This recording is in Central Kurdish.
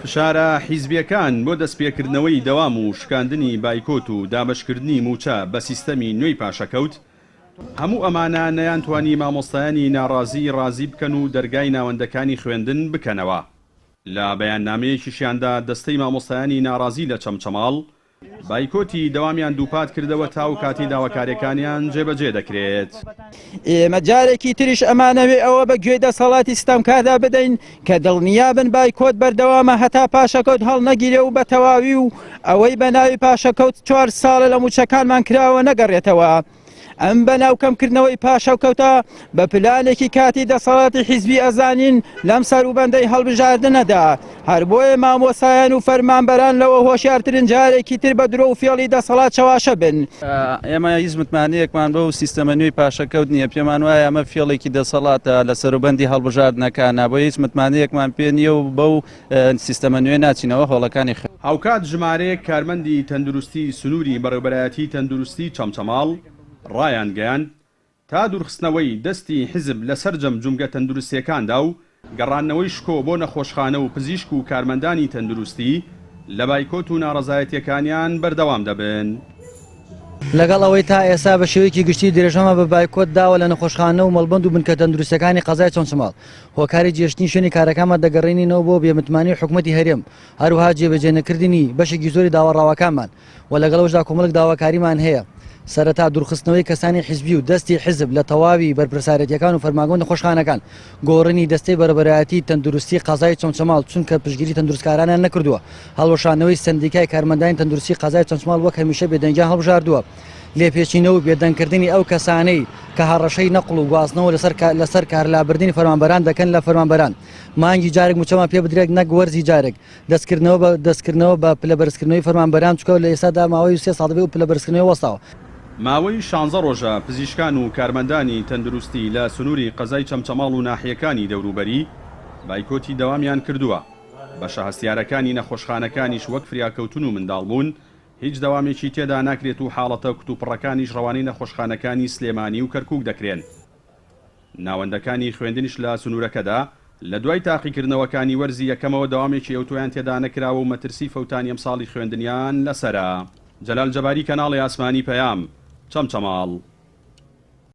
فشارە حیزبییەکان بۆ دەستپێکردنەوەی دەوام و شکاندنی بایکۆت و دابەشکردنی مووچە بە سیستەمی نوێی پاشەکەوت، هەموو ئەمانە نەیانتوانی مامۆستایانی ناڕازی ڕازی بکەن و دەرگای ناوەندەکانی خوێندن بکەنەوە. لە بەیاننامەیەکیشیاندا دەستەی مامۆستایانی ناڕازی لە چەمچەماڵ، بایکۆتی دەوامیان دووپات کردەوە تاو کاتەی داواکاریەکانیان جێبەجێ دەکرێت. ئێمە جارێکی تریش ئەمانەوێ ئەوە بە گوێی دەسەڵاتی ستەمکاردا بدەین کە دڵنیابن بایکۆت بەردەوامە هەتا پاشەکەوت هەڵنەگیرێ و بە تەواوی و ئەوەی بە ناوی پاشەکەوت چوار ساڵە لە مووچەکانمان کراوە نەگەڕێتەوە. ئەم بەناو کەمکردنەوەی پاشەکەوتە بە پلانێکی کاتی دەسەڵاتی حیزبی ئەزانین لەم سەروبەندەی هەڵبژاردنەدا، هەر بۆیە مامۆستایان و فەرمانبەران لەوە هۆشیارترن جارێکی تر بە درۆ و فێڵی دەسەڵات چەواشە بن. ئێمە هیچ متمانەیەکمان بەو سیستەمە نوێی پاشەکەوت نییە، پێمان وایە ئەمە فێڵێکی دەسەڵاتە لە سەروبەندی هەڵبژاردنەکانە، بۆیە هیچ متمانەیەکمان پێ نییە و بەو سیستەمە نوێ ناچینەوە هۆڵەکانی خوێندن. هاوکات ژمارەیەک کارمەندی تەندروستی سنووری بەڕێوبەرایەتی تەندروستی چەمچەماڵ ڕایانگەیاند، تا دوورخستنەوەی دەستی حیزب لە سەرجەم جومگە تەندروستییەکاندا و گەڕاندنەوەی شکۆ بۆ نەخۆشخانە و پزیشک و کارمەندانی تەندروستی، لە بایکۆت و ناڕەزایەتییەکانیان بەردەوام دەبن. لەگەڵ ئەوەی تا ئێستا بە شێوەیەکی گشتی درێژەمان بە بایکۆت داوە لە نەخۆشخانە و مەڵبەند و بنکە تەندروستییەکانی قەزای چەمچەماڵ، هۆکاری جێشتنی شوێنی کارەکانمان دەگەڕێنینەوە بۆ بێمتمانەی حکومەتی هەرێم، هەروەها جێبەجێنەکردنی بەشێکی زۆری داوا ڕەواکانمان و لەگەڵ ئەوەشدا کۆمەڵێک داواکاریمان هەیە، سەرەتا دوورخستنەوەی کەسانی حیزبی و دەستی حیزب لە تەواوی بەرپرسارێتیەکان و فەرمانگە و نەخۆشخانەکان، گۆڕینی دەستەی بەڕێوەبەرایەتی تەندروستی قەزای چەمچەماڵ چونکە پشتگیری تەندروستکارانیان نەکردووە، هەڵوەشاندنەوەی سەندیکای کارمەندانی تەندروستی قەزای چەمچماڵ وەک هەمیشە بێدەنگیان هەڵبژاردووە، لێپێچینەوە و بێدەنگکردنی ئەو کەسانەی کە هەڕەشەی نەقڵ و گواستنەوە لەسەر کارلابردنی فەرمانبەران دەکەن لە فەرمانبەران. مانگی جارێک مووچەمان پێ بدرێت نەک وەرزی جارێک، دەستکردنەوە بە دەستکردنەوە بە پلە بەرزکردنەوەی فەرمانبەران چونکە لە ئێستادا ماوەی سێ ساڵ دەبێت ئەو پلە بەرزکردنەوە وەستاوە. ماوەی شانزە ڕۆژە پزیشکان و کارمەندانی تەندروستی لە سنووری قەزای چەمچەماڵ و ناحیەکانی دەوروبەری بایکۆتی دەوامیان کردووە، بەشە هەستیارەکانی نەخۆشخانەکانیش وەک فریاکەوتن و منداڵبوون هیچ دەوامێکی تێدا ناکرێت و حاڵەتە کتوپڕەکانیش ڕەوانەی نەخۆشخانەکانی سلێمانی و کەرکوک دەکرێن. ناوەندەکانی خوێندنیش لە سنوورەکەدا لە دوای تاقیکردنەوەکانی وەرزی یەکەمەوە دەوامێکی ئەوتۆیان تێدا نەکراوە و مەترسی فەوتانی ئەمساڵی خوێندنیان لەسەرە. جەلال جەباری کەناڵی ئاسمانی پەیام، چەمچەماڵ.